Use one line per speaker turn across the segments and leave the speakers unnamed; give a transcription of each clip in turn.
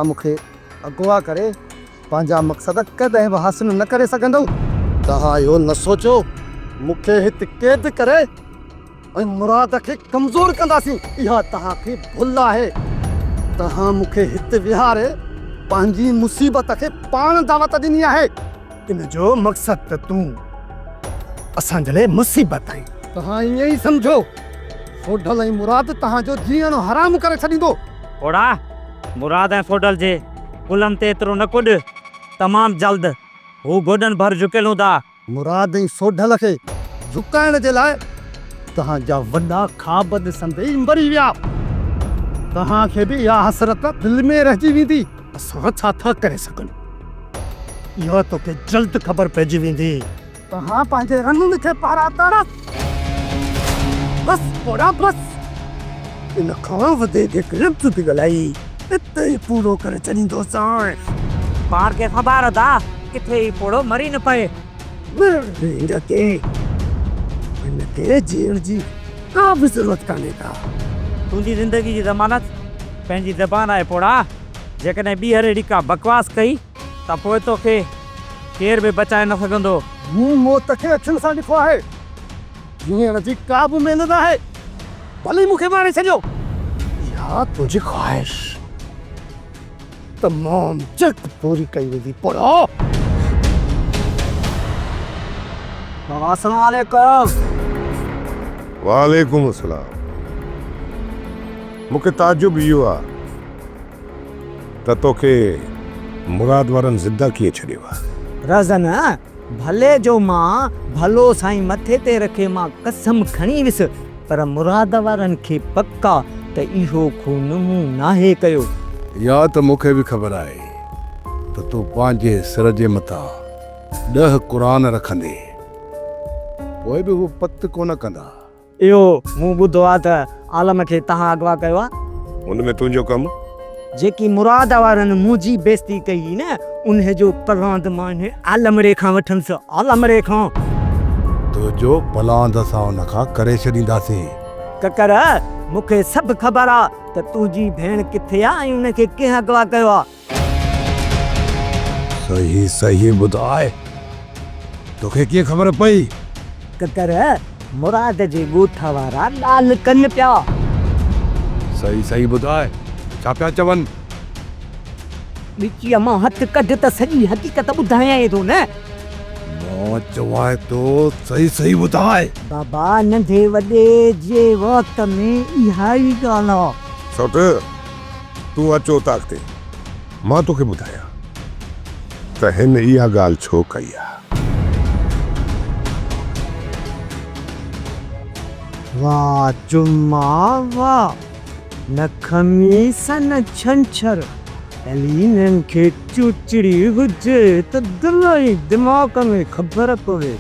توهان مون کي اغوا ڪري پنهنجا مقصد ڪڏهن به حاصل نه ڪري سگهندؤ. توهان اهو نه سوچيو مون کي هت قيد ڪري ۽ مراد کي ڪمزور ڪنداسين. اها توهان کي ڀل آهي. توهان مون کي هت ويهاري پنهنجي مصيبت کي پاڻ دعوت ڏني آهي.
ان جو مقصد ته تون اسان جي لاء مصيبت آهين.
توهان ائين ئي سمجهو. سوڍل ۽ مراد توهان جو جيئڻ حرام ڪري ڇڏيندو.
پوڙها، مراد ۽ سوڍل جي ڪلهن تي ايترو نه ڪڏ. تمام جلد هو گوڏن ڀر جهڪيل هوندا.
مراد ۽ سوڍل کي جهڪائڻ جي لاء توهان جا وڏا خواب ڏسندي ئي مري ويا. توهان کي به اها حسرت دل ۾ رهجي ويندي.
اسان ڇا ٿا ڪري سگهون؟ اها توکي جلد خبر پئجي ويندي.
توهان پنهنجي رنن کي پاراتا. بس پوڙها بس. ان کان وڌيڪ هڪ لفظ به ڳالهائي اتي ئي پورو ڪري ڇڏيندوسانء.
پاڻ کي سنڀار ادا، ڪٿي هي پوڙهو مري نه پئي.
مرڻ ڏي هن کي. هن کي جيئڻ جي ڪا به ضرورت ڪانهي ڪا.
تنهنجي زندگي جي ضمانت پنهنجي زبان آهي پوڙها. جيڪڏهن ٻيهر اهڙي ڪا بڪواس ڪئي ته پوء توکي ڪير به بچائي نه سگهندو.
مون موت کي اکين سان ڏٺو آهي. جيئڻ جي ڪا به اميد ناهي. ڀلي مون کي ماري ڇڏيو.
اها تنهنجي خواهش تمام جلد پوري ڪئي ويندي پوڙها.
بابا السلام عليڪم.
وعليڪم السلام. مون کي تعجب اهو آ ته توکي مراد وارن زنده ڪيئن ڇڏيو آ؟
رهزن، ڀلي جو مان ڀلو سائين مٿي تي رکي مان قسم کڻي ويس پر مراد وارن کي پڪ آ ته اهو خون مون ناهي ڪيو.
اها ته مون کي به خبر آهي ته تون پنهنجي سر جي مٿان ڏهه قرآن رکندين پوء به هو پت ڪونه ڪندا.
اهو مون ٻڌو آ ته عالم کي توهان اغوا ڪيو آ.
ان ۾ تنهنجو ڪم؟
جيڪي مراد وارن منهنجي بيعزتي ڪئي هئي نه، انهي جو پلاند مان انهي عالمڙي کان وٺندس، عالمڙي کان.
تنهنجو پلاند اسان ان کان ڪري ڇڏينداسين.
ڪڪر، مون کي سڀ خبر آ ته تنهنجي ڀيڻ ڪٿي آ ۽ ان کي ڪنهن اغوا ڪيو آ.
صحيح صحيح ٻڌاء، توکي ڪيئن خبر پئي؟
ڪڪر، مراد جي ڳوٺ وارا ڳالهه ڪن پيا.
صحيح صحيح ٻڌاء، ڇا پيا چون؟
ڳچيء مان هٿ ڪڍ ته سڄي حقيقت ٻڌايانء ٿو نه.
مان چوانء ٿو صحيح صحيح ٻڌاء.
بابا، ننڍي وڏي جي وات ۾ اها ئي ڳالهه آ.
سوٽ، تون اچ اوطاق تي، مان توکي ٻڌايان ته هن اها ڳالهه ڇو ڪئي آ.
واھ جمعا واھ، نه خميس نه ڇنڇر، علي انهن کي چوچڙي هجي ته دل ۽ دماغ ۾ خبر پوي.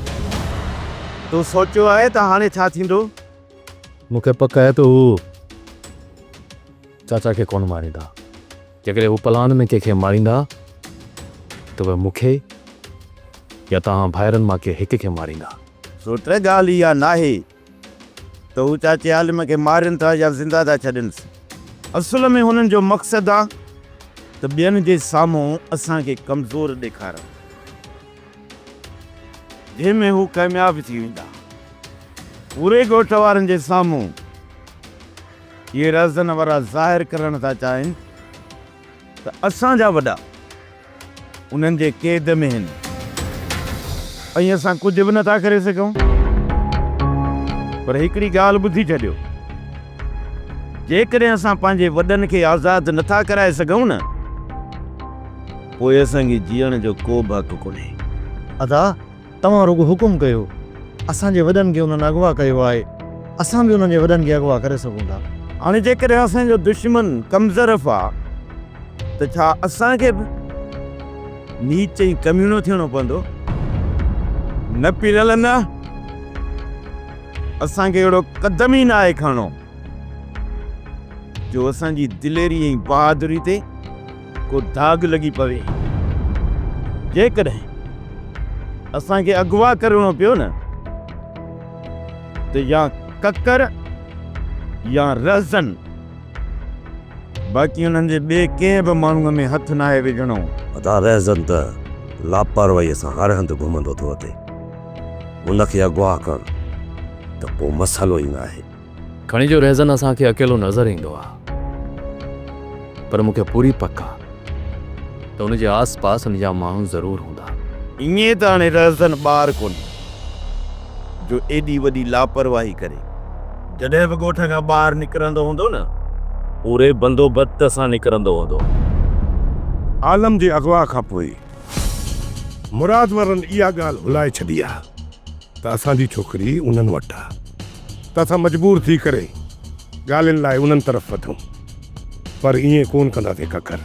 تو سوچيو آهي ته هاڻي ڇا ٿيندو؟
مون کي پڪ آهي ته هو چاچا کي ڪونه ماريندا. جيڪڏهن هو پلاند ۾ ڪنهن کي ماريندا ته اهي مون کي يا توهان ڀائرن مان ڪنهن هڪ کي ماريندا.
سوٽ، ڳالهه اها ناهي ته هو چاچي عالم کي مارين ٿا يا زنده ٿا ڇڏينس. اصل ۾ هنن جو مقصد آ ته ٻين جي سامهون اسان کي ڪمزور ڏيکارڻ. جنهن ۾ هو ڪامياب ٿي ويندا. پوري ڳوٺ وارن جي سامهون اهي رهزن وارا ظاهر ڪرڻ ٿا چاهين ته اسان جا وڏا انهن جي قيد ۾ هن ۽ اسان ڪجهه به نٿا ڪري سگهون. پر هڪڙي ڳالهه ٻڌي ڇڏيو، جيڪڏهن اسان پنهنجي وڏن کي آزاد نٿا ڪرائي سگهون نه، پوء اسان کي جيئڻ جو ڪو به حق ڪونهي.
ادا! توهان رڳو حڪم ڪيو. اسان جي وڏن کي انهن اغوا ڪيو آهي. اسان به انهن جي وڏن کي اغوا ڪري سگهون ٿا.
هاڻي جيڪڏهن اسان جو دشمن ڪمظرف آ ته ڇا اسان کي به نيچ ۽ ڪميڻو ٿيڻو پوندو؟ نه پيرل نه، اسان کي اهڙو قدم ئي ناهي کڻڻو جو اسان جي دليري ۽ بهادري تي ڪو داغ لڳي پوي. جيڪڏهن اسان کي اغوا ڪرڻو پيو نه ته يا ڪڪر يا رهزن باقي انهن جي ٻئي ڪنهن به ماڻهوء ۾ هٿ ناهي وجهڻو.
ادا رهزن ته لاپرواهيء سان هر هنڌ گهمندو ٿو اچي. ان کي اغوا ڪرڻ ته ڪو مسئلو ئي ناهي.
کڻي جو رهزن اسان کي اڪيلو نظر ايندو آ پر مون کي پوري پڪ آ ته ان جي آس پاس ان جا ماڻهو ضرور هوندا.
ائين ته هاڻي رهزن ٻار ڪونهي جو ايڏي وڏي لاپرواهي ڪري. جڏهن به ڳوٺ کان ٻاهر نڪرندو هوندو نه
پوري بندوبست سان نڪرندو هوندو.
عالم جي اغوا کان پوء مراد وارن اها ڳالهه هلائي ڇڏي آ ته اسان جي ڇوڪري انهن وٽ آ ته اسان مجبور ٿي ڪري ڳالهين لاء انهن طرف وڌون پر ائين ڪونه ڪنداسين ڪڪر.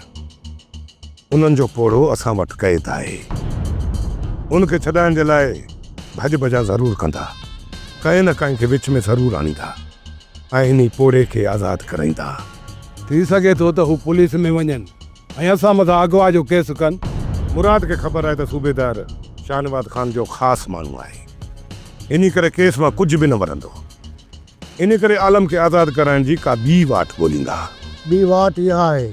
انهن جو پوڙهو اسان وٽ قيد آهي. ان کي ڇڏائڻ جي لاء ڀڄ ڀڄان ضرور ڪندا. ڪنهن نه ڪنهن کي وچ ۾ ضرور آڻيندا ۽ انهي پوڙهي کي آزاد ڪرائيندا. ٿي سگهي ٿو ته هو پوليس ۾ وڃن ۽ اسان مٿان اغوا جو ڪيس ڪن. مراد کي خبر آهي ته صوبيدار شاهنواز خان جو خاص ماڻهو آهي. انهي ڪري ڪيس مان ڪجهه به نه ورندو. انهي ڪري عالم کي آزاد ڪرائڻ جي ڪا ٻي واٽ ڳوليندا.
ٻي واٽ اها آهي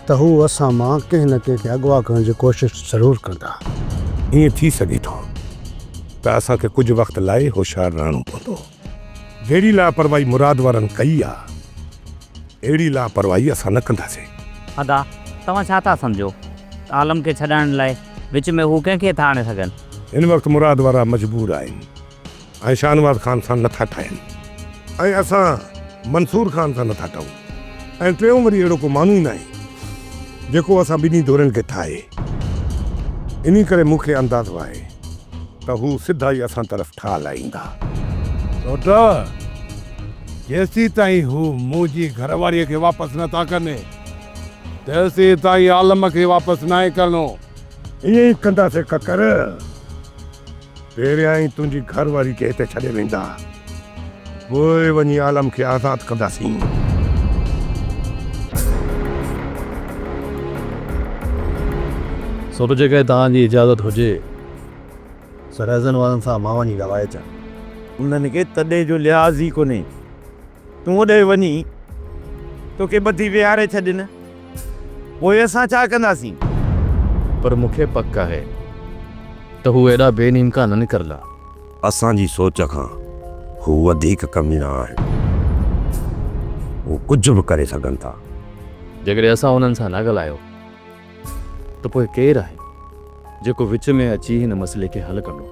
ته هو اسان مان ڪنهن نه ڪنهن کي اغوا ڪرڻ جي ڪوشش ضرور ڪندا.
ائين ٿي سگهي ٿو ته اسان کي ڪجهه وقت لاء هوشيار رهڻو پوندو. جهڙي لاپرواهي مراد وارن ڪئي آ، اهڙي لاپرواهي اسان نه ڪنداسين.
ادا، توهان ڇا ٿا سمجهو ته عالم کي ڇڏائڻ لاء وچ ۾ هو ڪنهن کي ٿا آڻي سگهن؟
هن وقت مراد وارا مجبور آهن. ۽ شاهنواز خان سان نٿا ٺاهين ۽ اسان منصور خان سان نٿا ٺهون ۽ ٽيون وري اهڙو ڪو ماڻهو ئي ناهي جيڪو اسان ٻنهي ڌرين کي ٺاهي. انهي ڪري مون کي اندازو آهي ته هو سڌا ئي اسان طرف ٺاهه لاء ايندا. سوٽ، جيسيتائين هو منهنجي گهر واريء کي واپس نٿا ڪن، تيسيتائين عالم کي واپس ناهي ڪرڻو. ائين ئي ڪنداسين ڪڪر. پهريائين تنهنجي گهر واري کي هتي ڇڏي ويندا، پوء وڃي عالم کي آزاد ڪنداسين.
سوٽ جيڪڏهن توهان جي اجازت هجي.
سرحدن وارن سان مان وڃي ڳالهائي اچان.
انهن کي تڏي جو لحاظ ئي ڪونهي. تون اوڏي وڃي توکي ٻڌي ويهاري ڇڏين. پوء اسان ڇا ڪنداسين؟
پر مون کي پڪ آهي ته هو ايڏا بي نيمڪا نه نڪرندا.
اسان جي سوچ کان هو وڌيڪ ڪميڻا آهن. هو ڪجهه به ڪري سگهن ٿا.
جيڪڏهن اسان انهن سان نه ڳالهايو ته پوء ڪير آهي جيڪو وچ ۾ اچي هن مسئلي کي حل ڪندو؟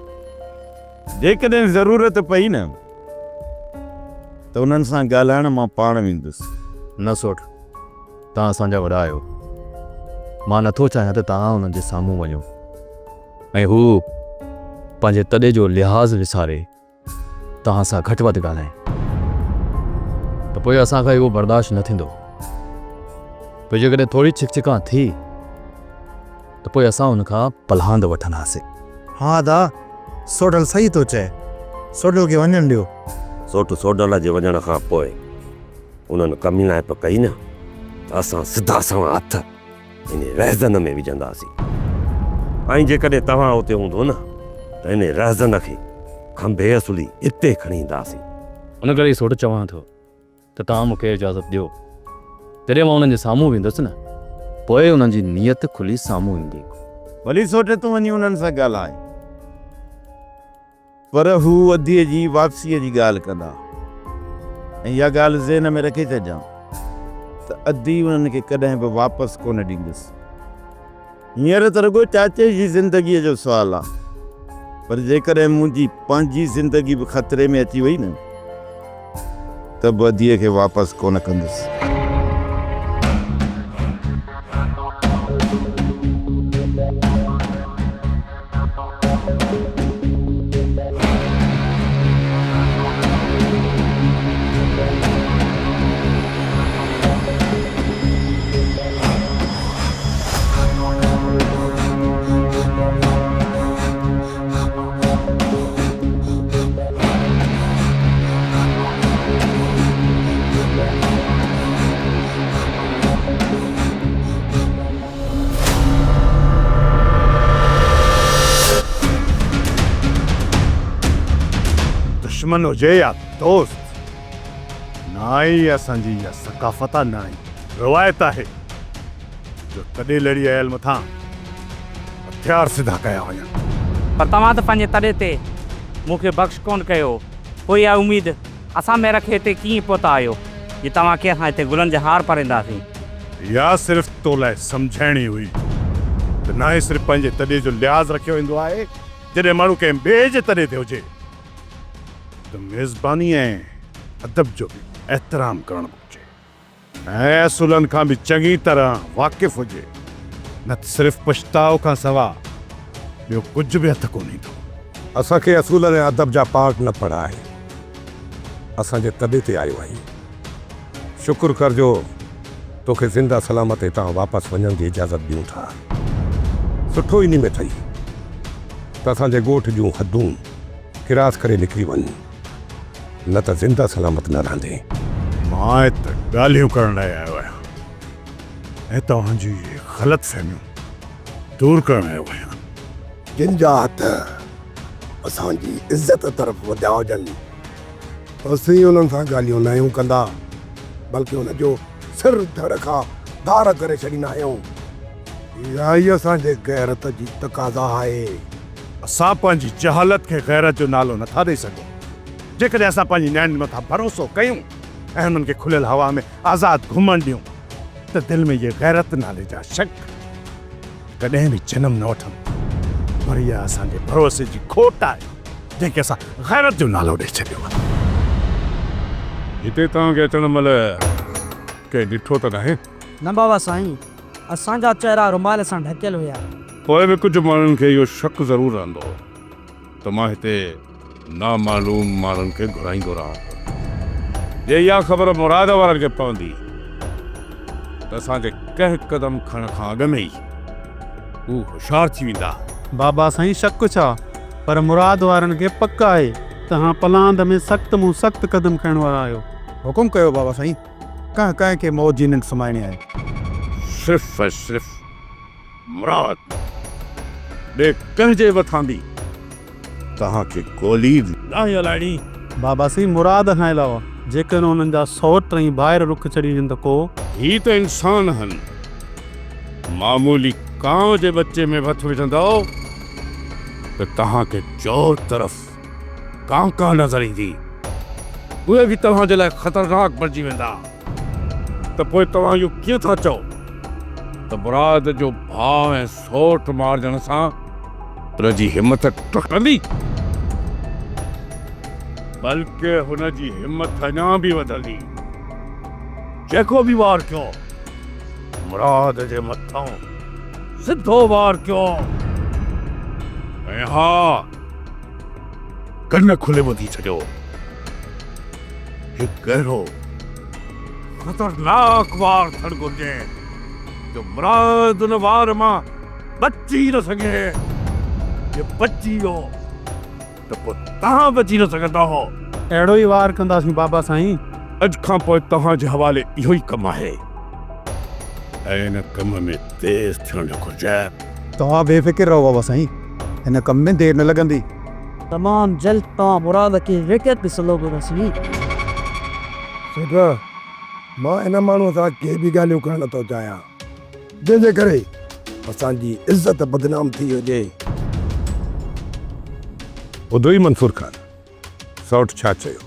جيڪڏهن ضرورت پئي نه ته انهن سان ڳالهائڻ مان پاڻ ويندس.
نه سوٽ، توهان اسان جا وڏا آهيو. مان نٿو چاهيان ته توهان انهن جي سامهون وڃو ۽ هو پنهنجي تڏي جو لحاظ وساري توهان سان گهٽ وڌ ڳالهائين ته پوء اسان کان اهو برداشت نه ٿيندو. پوء جيڪڏهن ٿوري ڇڪ ڇڪان ٿي ته پوء اسان ان کان پلاند وٺنداسين.
ها ادا، سوڍل صحيح ٿو چئي. سوڍل کي وڃڻ ڏيو.
سوٽ سوڍل جي وڃڻ کان پوء انهن ڪميڻائپ ڪئي نه ته اسان سڌا سنوان هٿ انهي رهزن ۾ وجهنداسين ۽ جيڪڏهن توهان اتي هوندو نه ته انهي رهزن کي کنڀي اصلي هتي کڻي اينداسين.
ان ڪري ئي سوٽ چوان ٿو ته توهان مون کي اجازت ڏيو. جڏهن مان انهن جي سامهون ويندس نه پوء انهن جي نيت کلي سامهون ايندي.
ڀلي سوٽ تون وڃي انهن سان ڳالهاء. پر هو اديء جي واپسيء جي ڳالهه ڪندا ۽ اها ڳالهه ذهن ۾ رکي ڇڏجان ته ادي انهن کي ڪڏهن به واپس ڪونه ڏيندس. هينئر ته رڳو چاچي جي زندگيء جو سوال آ، پر جيڪڏهن منهنجي پنهنجي زندگي به خطري ۾ اچي وئي نه ته به اديء کي واپس ڪونه ڪندس.
دشمن هجي يا دوست، نه ئي اسان جي اها ثقافت آ نه ئي.
روايت آهي جو تڏي لڙي آيل مٿان هٿيار سڌا ڪيا وڃن.
پر توهان ته پنهنجي تڏي تي مون کي بخش ڪونه ڪيو. پوء اها اميد اسان ۾ رکي هتي ڪيئن پهتا آهيو جي توهان کي اسان هتي گلن جا هار پارينداسين.
اها صرف تو لاء سمجهائڻي هئي ته ناهي صرف پنهنجي تڏي جو لحاظ رکيو ويندو آهي، جڏهن ماڻهو ڪنهن ٻئي جي تڏي تي هجي ته ميزباني ۽ ادب جو به احترام ڪرڻ گهرجي ۽ اصولن کان به چڱي طرح واقف هجي، نه ته صرف پڇتاء کان سوا ٻيو ڪجهه به هٿ ڪونه ايندو. اسان کي اصولن ۽ ادب جا پاٺ نه پڙهاء. اسان جي تڏي تي آيو آهين. شڪر ڪر جو توکي زنده سلامت هتان واپس وڃڻ جي اجازت ڏيون ٿا. سٺو انهي ۾ اٿئي ته اسان جي ڳوٺ جون حدون ڪراس ڪري نڪري وڃ، نه ته زنده سلامت نه رهندين.
مان هت ڳالهيون ڪرڻ لاء آيو آهيان ۽ توهان جون اهي غلط فهميون دور ڪرڻ آيو آهيان.
جن جا هٿ اسان جي عزت طرف وڌيا هجن، اسين انهن سان ڳالهيون ناهيون ڪندا، بلڪه ان جو سر ڌڙ کان ڌار ڪري ڇڏيندا آهيون. اها ئي اسان جي غيرت جي تقاضا آهي.
اسان پنهنجي جهالت کي غيرت جو نالو نٿا ڏئي سگهون. جيڪڏهن اسان پنهنجي نياڻين مٿان ڀروسو ڪيون ۽ انهن کي کليل هوا ۾ آزاد گهمڻ ڏيون ته دل ۾ اهي غيرت نالي جا شڪ ڪڏهن به جنم نه وٺن. پر اها اسان جي ڀروسي جي کوٽ آهي، جنهن کي اسان غيرت جو نالو ڏئي ڇڏيو آهي.
هتي توهان کي اچڻ مهل ڪنهن ڏٺو ته ناهي؟
نه بابا سائين، اسان جا چهرا رومال سان ڍڪيل هيا.
پوء به ڪجهه ماڻهن کي اهو شڪ ضرور رهندو هو ته مان هتي نامعلوم ماڻهن کي گهرائيندو رهان ٿو. جي اها خبر مراد وارن کي پوندي ته اسان جي ڪنهن قدم کڻڻ کان اڳ ۾ ئي هو هوشيار ٿي ويندا.
بابا سائين شڪ ڇا، پر مراد وارن کي پڪ آهي ته هان پلاند ۾ سخت مون سخت قدم کڻڻ وارا آهيو.
حڪم ڪيو بابا سائين، ڪنهن ڪنهن کي موت جي ننڊ سمائڻي آهي.
صرف ۽ صرف مراد ٻئي ڪنهن جي مٿان به توهان کي گولي به ناهي هلائڻي.
بابا سائين مراد کان علاوه جيڪڏهن انهن جا سئوٽ ۽ ڀائر رخ ڇڏي وڃن ته ڪو.
هي ته انسان هن. معمولي ڪانء جي ٻچي ۾ به هٿ وجهندؤ ته توهان کي چور طرف ڪانء ڪانء نظر ايندي. اهي به توهان جي لاء خطرناڪ بڻجي ويندا. ته پوء توهان اهو ڪيئن ٿا چئو ته مراد جو ڀاء ۽ سئوٽ مارجڻ سان هن جي همٿ ٽٽندي، بلڪه هن جي همٿ اڃا به وڌندي. جيڪو به وار ڪيو، مراد جي مٿان سڌو وار ڪيو ۽ ها ڪن کولي ٻڌي ڇڏيو، هڪ اهڙو خطرناڪ وار ٿيڻ گهرجي جو مراد ان وار مان بچي نه سگهي. جي بچي ويو ته پوء توهان بچي نه سگهندؤ.
اهڙو ئي وار ڪنداسين بابا سائين.
اڄ کان پوء توهان جي حوالي اهو ئي ڪم آهي ۽ ان ڪم ۾ تيز ٿيڻ گهرجي.
توهان بي فڪر رهو بابا سائين، هن ڪم ۾ دير نه لڳندي.
تمام جلد توهان مراد کي ويڪر ڏسندو به.
سيٺ، مان ان ماڻهوء سان ڪي به ڳالهيون ڪرڻ نٿو چاهيان. جنهن جي ڪري اسان جي عزت بدنام ٿي هجي.
ٻڌوئي منصور خان سئوٽ ڇا چيو؟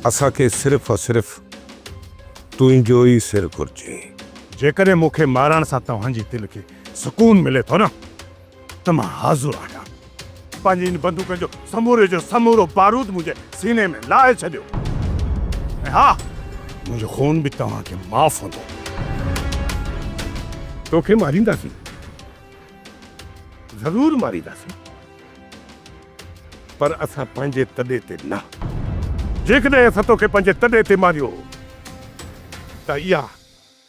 اسان کي صرف ۽ صرف تنهنجو ئي سر گهرجي.
جيڪڏهن مون کي مارڻ سان توهان جي دل کي سڪون ملي ٿو نه ته مان حاضر آهيان. پنهنجي ان بندوقن جو سموري جو سمورو بارود منهنجي سيني ۾ لاهي ڇڏيو ۽ ها منهنجو خون به توهان کي معاف هوندو.
توکي مارينداسين، ضرور مارينداسين، پر اسان پنهنجي تڏي تي نه.
جيڪڏهن اسان توکي پنهنجي تڏي تي ماريو ته اها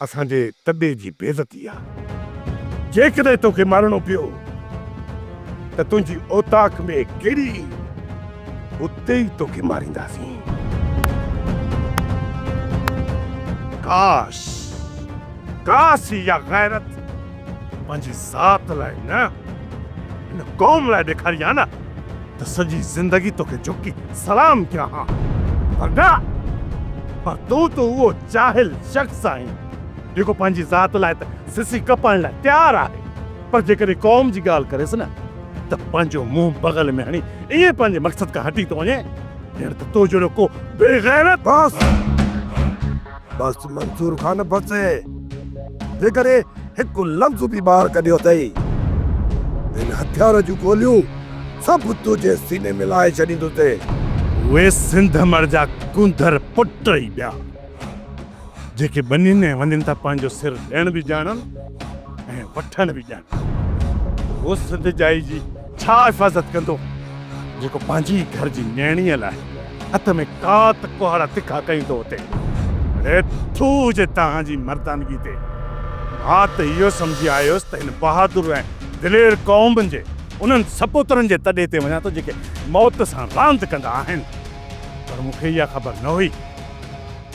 اسان جي تڏي جي بيعزتي آ. جيڪڏهن توکي مارڻو پيو ته تنهنجي اوطاق ۾ ڪري اتي ئي توکي مارينداسين.
ڪاش! ڪاش اها غيرت پنهنجي ذات لاء نه هن قوم لاء ڏيکارين ها نه ته سڄي زندگي توکي جهڪي سلام ڪيان ها پر نه پر تون ته اهو جاهل شخص آهين
جيڪو پنهنجي ذات لاء ته سسي ڪپائڻ لاء تيار آهي پر جيڪڏهن قوم جي ڳالهه ڪريس نه ته پنهنجو منهن بغل ۾ هڻي ائين پنهنجي مقصد کان هٽي ٿو وڃي ڄڻ ته تو جهڙو ڪو بي غيرت.
بس بس منصور خان بس جيڪڏهن هڪ لفظ به ٻاهر ڪڍيو اٿئي ته هن هٿيار جون گوليون سڀ تنهنجي سيني ۾ لاهي ڇڏيندوسين.
اهي سنڌ امڙ جا ڪونڌر پٽ ئي ٻيا جيڪي ٻنين ۽ ونين تان پنهنجو سر ڏيڻ به ڄاڻن ۽ وٺڻ به ڄاڻن. اهو سنڌ ڄائي جي ڇا حفاظت ڪندو جيڪو پنهنجي ئي گهر جي نيڻيء لاء هٿ ۾ ڪات ڪهاڙا تکا ڪيون ٿو وتي. اڙي ٿو هجي توهان جي مردانگي تي. مان ته اهو سمجهي آيو هيس ته هن بهادر ۽ دلير قوم جي انهن سپوترن جي تڏي تي وڃان ٿو جيڪي موت سان راند ڪندا آهن. پر مون کي اها خبر نه هئي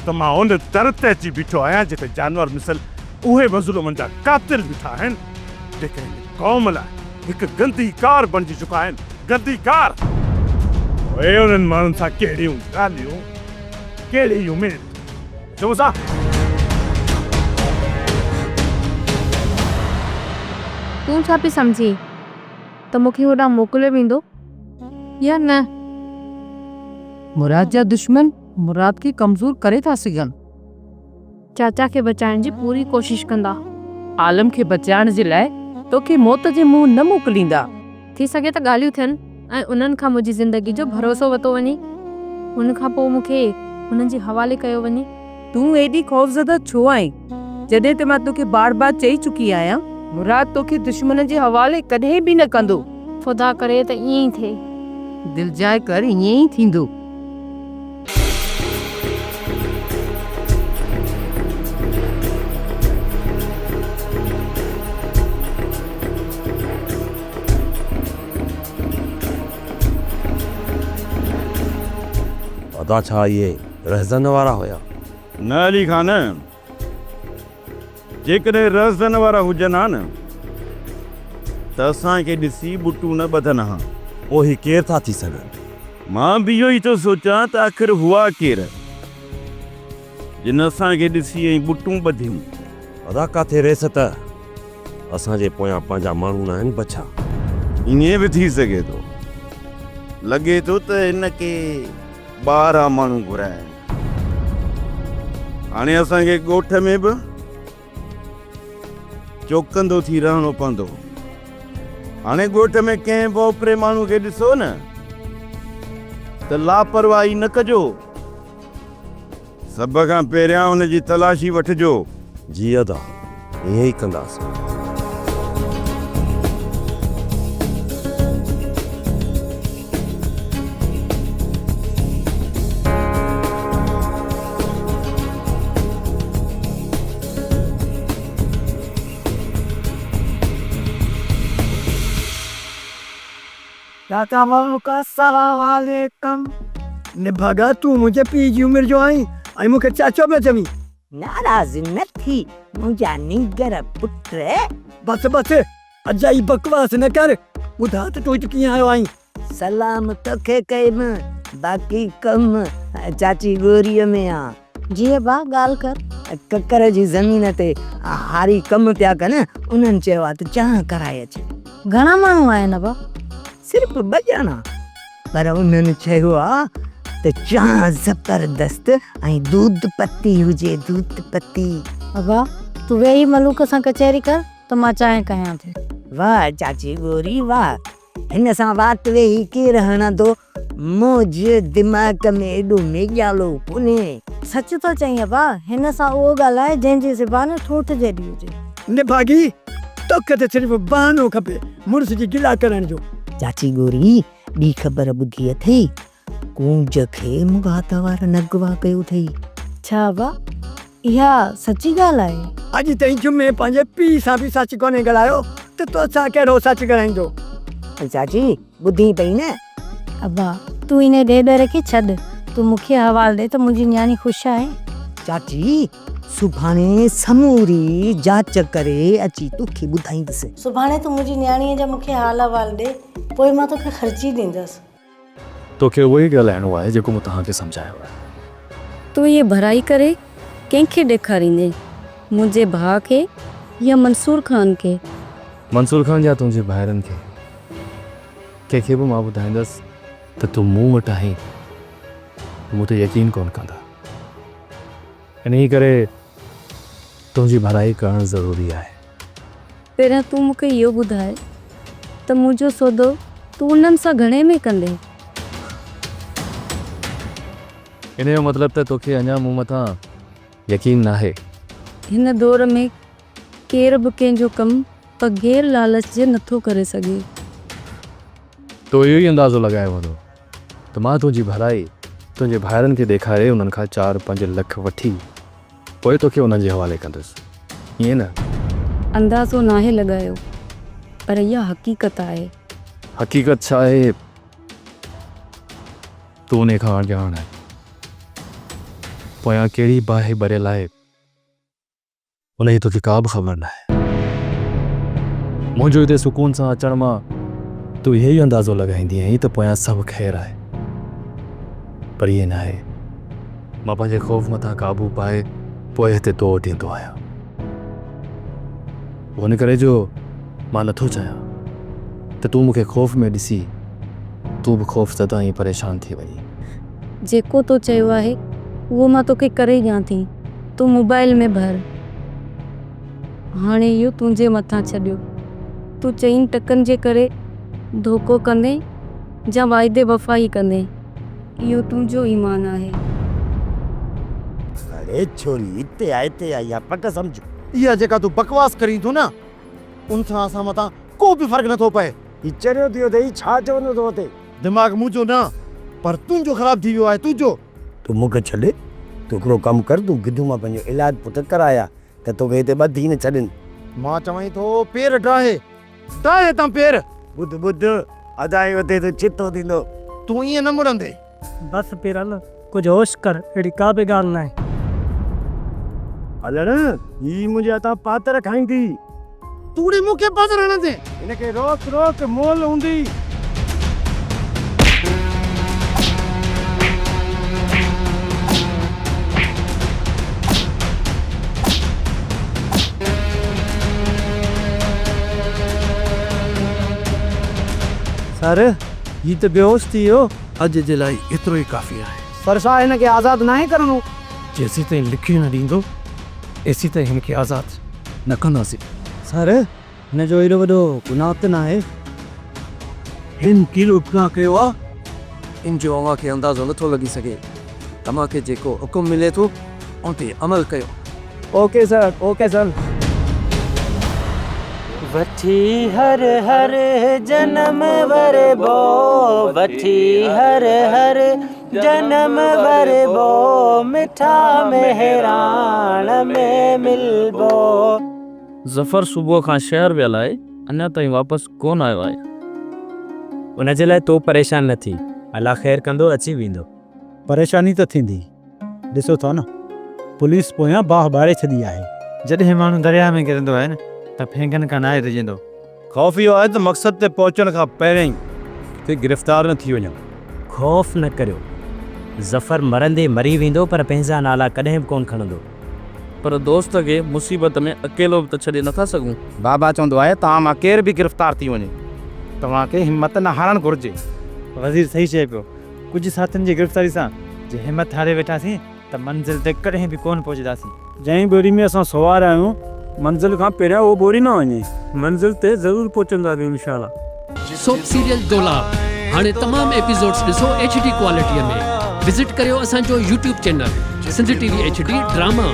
ته مان ان در تي اچي بيٺو آهيان جتي جانور مثل اهي مظلومن جا قاتل بيٺا آهن جيڪي هن قوم لاء هڪ گندي ڪار بڻجي چڪا آهن، گندي ڪار! پوء انهن ماڻهن سان ڪهڙيون ڳالهيون، ڪهڙي اميد؟ چئو سا!
تون ڇا پئي سمجهين ته مون کي هوڏانهن موڪليو ويندو يا نه؟
مراد جا دشمن مراد کي ڪمزور ڪري ٿا سگهن.
چاچا کي بچائڻ جي پوري ڪوشش ڪندا.
عالم کي بچائڻ جي لاء توکي موت جي منهن نه موڪليندا.
ٿي سگهي ته ڳالهيون ٿين ۽ انهن کان منهنجي زندگي جو ڀروسو وتو وڃي. ان کان پوء مون کي انهن جي حوالي ڪيو وڃي.
تون ايڏي خوفزده ڇو آهين؟ جڏهن ته مان توکي بار بار چئي چڪي آهيان. مراد توکي دشمن جي حوالي ڪڏهن به نه ڪندو.
خدا ڪري ته ائين ئي ٿئي.
دلجاء ڪر ائين ئي ٿيندو.
ادا ڇا اهي رهزن وارا هيا؟
نه علي خان، جيڪڏهن رهزن وارا هجن ها نه ته اسان کي ڏسي ٻٽون نه ٻڌن ها.
پوء هي ڪير ٿا ٿي سگهن؟
مان به اهو ئي ٿو سوچان ته آخر هئا ڪير، جن اسان کي ڏسي ائين ٻٽون ٻڌيون.
ادا ڪاٿي ريس ته اسان جي پويان پنهنجا ماڻهو ناهن بڇا.
ائين به ٿي سگهي ٿو. لڳي ٿو ته هن کي ٻاهران ماڻهو گهرايا آهن. هاڻي اسان کي ڳوٺ ۾ به چوڪندو ٿي رهڻو پوندو. هاڻي ڳوٺ ۾ ڪنهن به اوپري ماڻهو کي ڏسو نه ته لاپرواهي نه ڪجو. سڀ کان پهريان ان جي تلاشي وٺجو.
جي ادا، ائين ئي ڪنداسين.
چاچا ملوڪ السلام عليڪم. نڀاڳا تون منهنجي پيء جي عمر جو آهين ۽ مون کي چاچو پيو چوين.
ناراض نه ٿي منهنجا نينگر پٽ.
بس بس اجائي بڪواس نه ڪر، ٻڌاء ته تون هت ڪيئن آيو آهين؟
سلام توکي ڪيم، باقي ڪم چاچي ڳوريء ۾ آ.
جي ابا ڳالهه ڪر.
ڪڪر جي زمين تي هاري ڪم پيا ڪن، انهن چيو آ ته چانهه ڪرائي اچ.
گهڻا ماڻهو آهن ابا؟
صرف ٻه ڄڻا، پر انهن چيو آ ته چانهه زبردست ۽ دود پتي هجي، دود پتي.
ابا تون ويهي ملوڪ سان ڪچهري ڪر ته مان چانهه ڪيان ٿي.
واهه چاچي ڳوري واهه، هن سان وات ويهي ڪير هڻندو، منهنجي دماغ ۾ ايڏو ميڄالو ڪونهي.
سچ ٿو چئين ابا، هن سان اهو ڳالهاء جنهن جي زبان ٺونٺ جيڏي هجي.
نڀاڳي، توکي ته صرف بهانو کپي مڙس جي گلا ڪرڻ جو.
چاچي ڳوري، ٻي خبر ٻڌي اٿئي؟ ڪونج کي مغات وارن اغوا ڪيو اٿئي.
ڇا ابا، اها سچي ڳالهه آهي؟
اڄ تائين جمعي پنهنجي پيء سان به سچ ڪونهي ڳالهايو ته توسان ڪهڙو سچ ڳالهائيندو.
چاچي، ٻڌين پئي نه؟
ابا، تون انهيء ڏيڏر کي ڇڏ، تون مون کي حوال ڏي ته منهنجي نياڻي خوش آهي؟
چاچي، سڀاڻي سموري جاچ ڪري اچي توکي ٻڌائيندس.
سڀاڻي تون منهنجي نياڻيء جا مون کي حال احوال ڏي، پوء مان توکي خرچي ڏيندس.
توکي اهو ئي ڳالهائڻو آهي جيڪو مون توهان کي سمجهايو آهي.
تون هيء ڀرائي ڪري ڪنهن کي ڏيکاريندين؟ منهنجي ڀاء کي يا منصور خان کي؟
منصور خان يا تنهنجي ڀائرن کي؟ ڪنهن کي به مان ٻڌائيندس ته تون مون وٽ آهين ته مون تي يقين ڪونه ڪندا. انهيء ڪري تنهنجي ڀلائي ڪرڻ ضروري آهي.
پهريان تون مون کي اهو ٻڌاء ته منهنجو سودو تون انهن سان گهڻي ۾ ڪندين؟
انهيء جو مطلب ته توکي اڃا مون مٿان يقين ناهي.
هن دور ۾ ڪير به ڪنهن جو ڪم بغير لالچ جي نٿو ڪري سگهي.
تو اهو ئي اندازو لڳايو هوندو ته مان تنهنجي ڀلائي تنهنجي ڀائرن کي ڏيکاري انهن کان چار پنج لک وٺي پوء توکي انهن جي حوالي ڪندس، ائين نه؟
اندازو ناهي لڳايو پر اها حقيقت آهي.
حقيقت ڇا آهي تون انهي کان اڻڄاڻ آهين. پويان ڪهڙي باهه ٻريل آهي. انهيء جي توکي ڪا به خبر ناهي. منهنجو هتي سڪون سان اچڻ مان تون اهو ئي اندازو لڳائيندي آهين ته پويان سڀ خير آهي. پر ائين ناهي. مان پنهنجي خوف مٿان قابو پائي پوء هتي تو وٽ ايندو آهيان. اهو ان ڪري جو مان نٿو چاهيان ته تون مون کي خوف ۾ ڏسي تون به خوفزده ۽ پريشان ٿي وڃين.
جيڪو تو چيو آهي اهو مان توکي ڪري ڏيان ٿي. تون موبائل ۾ ڀر. هاڻي اهو تنهنجي مٿان ڇڏيو. تون چئن ٽڪن جي ڪري ڌوڪو ڪندين يا واعدي وفائي ڪندين. اهو تنهنجو ايمان آهي.
اڙي ڇوري هتي آ هتي آ اها پڪ سمجهه.
اها جيڪا تون بڪواس ڪرين ٿو نه ان سان اسان مٿان ڪو به فرق نٿو پئي.
هي چريو ٿي ويو اٿئي ڇا چوندو ٿو وتي.
دماغ منهنجو نه پر تنهنجو خراب ٿي ويو آهي تنهنجو.
تون مون کي ڇڏ، تون هڪڙو ڪم ڪر، تون گدو مان پنهنجو علاج پٽ ڪراء آ ته توکي هتي ٻڌي نه ڇڏين.
مان چوين ٿو پير ڊاهي، ڊاهي هتان پير.
ٻڌ ٻڌ، ادا هي وتي ٿو ڇتو ٿيندو.
تون ائين نه مڙندين.
بس پيرل، ڪجهه هوش ڪر، اهڙي ڪا به ڳالهه ناهي.
هلڻ، هي منهنجي هٿان پاتر کائيندي.
تون ڙي مون کي پاتر هڻندين.
هن کي روڪ روڪ، مول هوندي.
سر، هي ته بيهوش ٿي ويو.
اڄ جي لاء ايترو ئي ڪافي آهي.
سر ڇا هن کي آزاد ناهي ڪرڻو؟
جيسيتائين لکي نه ڏيندو، ايسيتائين هن کي آزاد نه ڪنداسين.
سر، هن جو ايڏو وڏو گناهه ته ناهي.
هن ڪهڙو گناهه ڪيو آ، ان جو اوهان کي اندازو نه ٿو لڳي سگهي. توهان کي جيڪو حڪم ملي ٿو، ان تي عمل ڪيو.
Okay sir, okay sir.
وٺي هر هر جنم وربو، وٺي هر هر جنم وربو، مٺا مهراڻ ۾ ملبو.
ظفر صبح کان شهر ويل آهي، اڃا تائين واپس ڪونه آيو آهي.
ان جي لاء تون پريشان نه ٿي، الله خير ڪندو اچي ويندو.
پريشاني ته ٿيندي، ڏسو ٿا نه پوليس پويان باهه ٻاري ڇڏي آهي.
جڏهن ماڻهو درياهه ۾ ڪرندو آهي نه ته ڦينگن کان ناهي ڊڄندو.
خوف اهو آهي ته مقصد تي پهچڻ کان پهرين ئي ڪٿي گرفتار نه ٿي وڃان.
خوف نه ڪريو. ظفر مرندي مري ويندو پر پنهنجا نالا ڪڏهن به ڪونه کڻندو.
پر دوست کي مصيبت ۾ اڪيلو به ته ڇڏي نٿا سگهون.
بابا چوندو آهي توهان مان ڪير به گرفتار ٿي وڃي توهان کي همت نه هارڻ گهرجي.
وزير صحيح چئي پيو. ڪجهه ساٿين جي گرفتاري سان جي همت هاري ويٺاسين ته منزل تي ڪڏهن به ڪونه پهچنداسين.
جنهن ٻيڙي ۾ اسان سوار آهيون، منزل کان پهريان اهو ٻوڙي نه وڃي. منزل تي ضرور پهچنداسين انشاء الله.
سوپ سيريل دولاب هاڻي تمام ايپيسوڊس ڏسو ايڇ ڊي ڪوالٽي ۾ وزٽ ڪريو اسان جو YouTube channel Sindh T V H D drama.